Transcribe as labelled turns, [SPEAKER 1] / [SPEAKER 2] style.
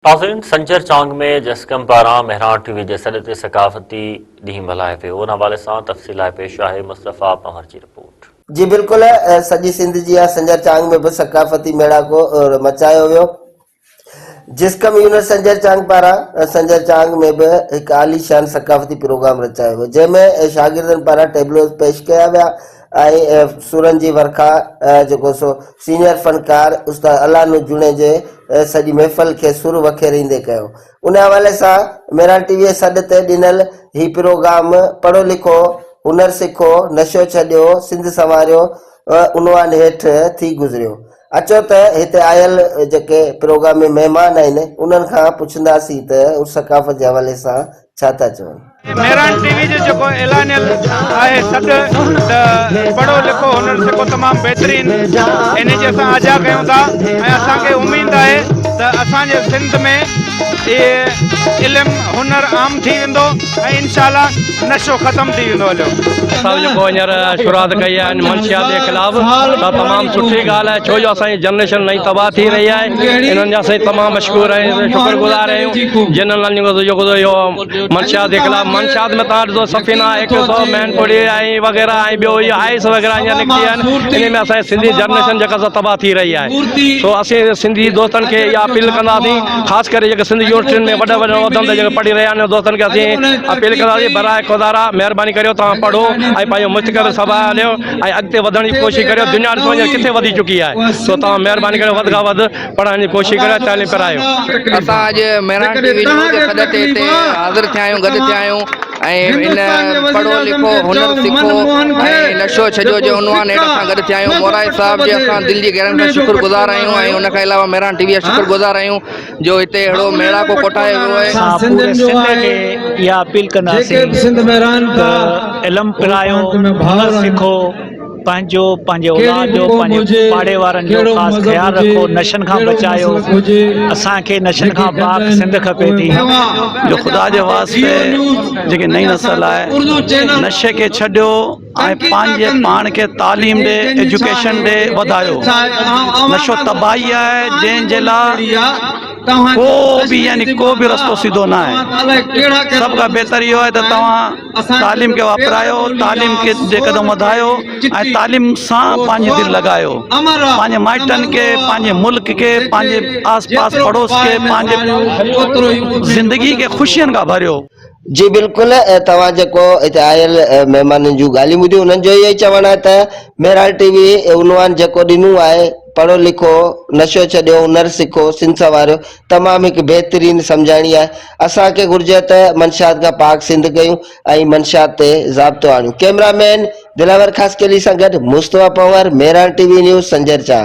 [SPEAKER 1] ناظرين سنجر چانگ ۾ جسقم پاران مهراڻ ٽي وي جي سڏ تي ثقافتي ڏينهن ملهايو ويو ان حوالي سان تفصيل لاء پيش آهي مصطفيٰ پنهور جي رپورٽ.
[SPEAKER 2] جي بلڪل سڄي سنڌ جيان سنجر چانگ ۾ به ثقافتي ميڙاڪو مچايو ويو. جسقم يونٽ سنجر چانگ پاران سنجر چانگ ۾ به هڪ عاليشان ثقافتي پروگرام رچايو ويو جنهن ۾ شاگردن پاران ٽيبلوز پيش ڪيا ويا ۽ سرن جي ورکا جيڪو سو سينيئر فنڪار استاد الانو جوڻيجي سڄي محفل کي سر وکيريندي ڪيو. ان حوالي سان مهراڻ ٽي وي سڏ تي ڏنل هي پروگرام پڙهو لکو، هنر سکو، نشو ڇڏيو، سنڌ سنواريو عنوان هيٺ ٿي گذريو. اچو ته هتي آيل جيڪي پروگرام ۾ مهمان آهن انهن کان پڇنداسين ته هو ثقافت جي حوالي سان ڇا ٿا چون.
[SPEAKER 3] مهراڻ ٽي وي جو جيڪو اعلانيل آهي سڏ ته پڙهو لکو هنر سکو تمام بهترين انهي جي اسان آجيان ڪيون ٿا ۽ اسان کي اميد آهي ته اسان جي سنڌ ۾ اهي علم هنر عام ٿي ويندو ۽ انشاء الله نشو ختم ٿي ويندو هليو.
[SPEAKER 4] اسان جيڪو هينئر شروعات ڪئي آهي منشيات جي خلاف سا تمام سٺي ڳالهه آهي ڇو جو اسان جي جنريشن نئين تباهه ٿي رهي آهي انهن جا اسين تمام مشڪور ۽ شڪر گذار آهيون جنھن جيڪو اهو منشيات جي خلاف منشيات ۾ توهان ڏسو سفينا هڪ سو مين پڙي ۽ وغيره ۽ ٻيو اهي آئس وغيره ائين نڪتي آهن انهي ۾ اسان جي سنڌي جنريشن جيڪا سا تباهه ٿي رهي آهي سو اسين سنڌي دوستن کي اها اپيل ڪنداسين خاص ڪري جيڪي سنڌ يونيورسٽين ۾ وڏا وڏا عهدن تي جيڪي پڙهي رهيا آهن دوستن کي اسين اپيل ڪنداسين براء خدارا مهرباني ڪريو توهان پڙهو ۽ پنهنجو مستقبل سنواريو ۽ اڳتي وڌڻ جي ڪوشش ڪريو دنيا ڏسو هينئر ڪٿي وڌي چڪي آهي سو توهان مهرباني ڪري وڌ کان وڌ پڙهڻ جي ڪوشش ڪريو ۽ تعليم پرايو.
[SPEAKER 5] اسان اڄ مهراڻ ٽي وي نيوز جي سڏ تي هتي حاضر ٿيا آهيون گڏ ٿيا آهيون ۽ ان پڙهو لکو هنر سکو ۽ نشو ڇڏيو جي عنوان هيٺ اسان گڏ ٿيا آهيون مورائي صاحب جي اسان دل جي گهرائين سان شڪر گذار آهيون ۽ ان کان علاوه مهراڻ ٽي وي جا شڪر گذار آهيون جو هتي اهڙو ميڙاڪو ڪوٺايو ويو آهي.
[SPEAKER 6] اسان پوري سنڌ کي اها اپيل ڪنداسين ته علم پرايو هنر سکو. پنهنجو، پنهنجي اولاد جو، پنهنجي پاڙي وارن جو خاص خيال رکو، نشن کان بچايو، اسان کي نشن کان پاڪ سنڌ کپي ٿي.
[SPEAKER 7] جو خدا جي واسطي جيڪي نئين نسل آهي نشي کي ڇڏيو ۽ پنهنجي پاڻ کي تعليم ڏي ايجوڪيشن ڏي وڌايو نشو تباهي آهي جنهن جي لاء ڪو به يعني ڪو به رستو سڌو نه آهي سڀ کان بهتر اهو آهي ته توهان تعليم کي واپرايو تعليم کي جي قدم وڌايو ۽ تعليم سان پنهنجي دل لڳايو پنهنجي مائٽن کي پنهنجي ملڪ کي پنهنجي آس پاس پڙوس کي پنهنجي زندگي کي خوشين کان ڀريو.
[SPEAKER 2] جي بلڪل توهان جيڪو هتي آيل مهمانن جون ڳالهيون ٻڌيون انهن جو اهو ئي چوڻ آهي ته مهراڻ ٽي وي عنوان جيڪو ڏنو آهي پڙهو لکو نشو ڇڏيو هنر سکو سنڌ سنواريو تمام هڪ بهترين سمجهاڻي آهي اسان کي گهرجي ته منشيات کان پاڪ سنڌ ڪيون ۽ منشيات تي ضابطو آڻيون ڪئميرا مين دلاور خاصخيلي سان گڏ Mustafa Panhwar Mehran T V news Sanjar Chang.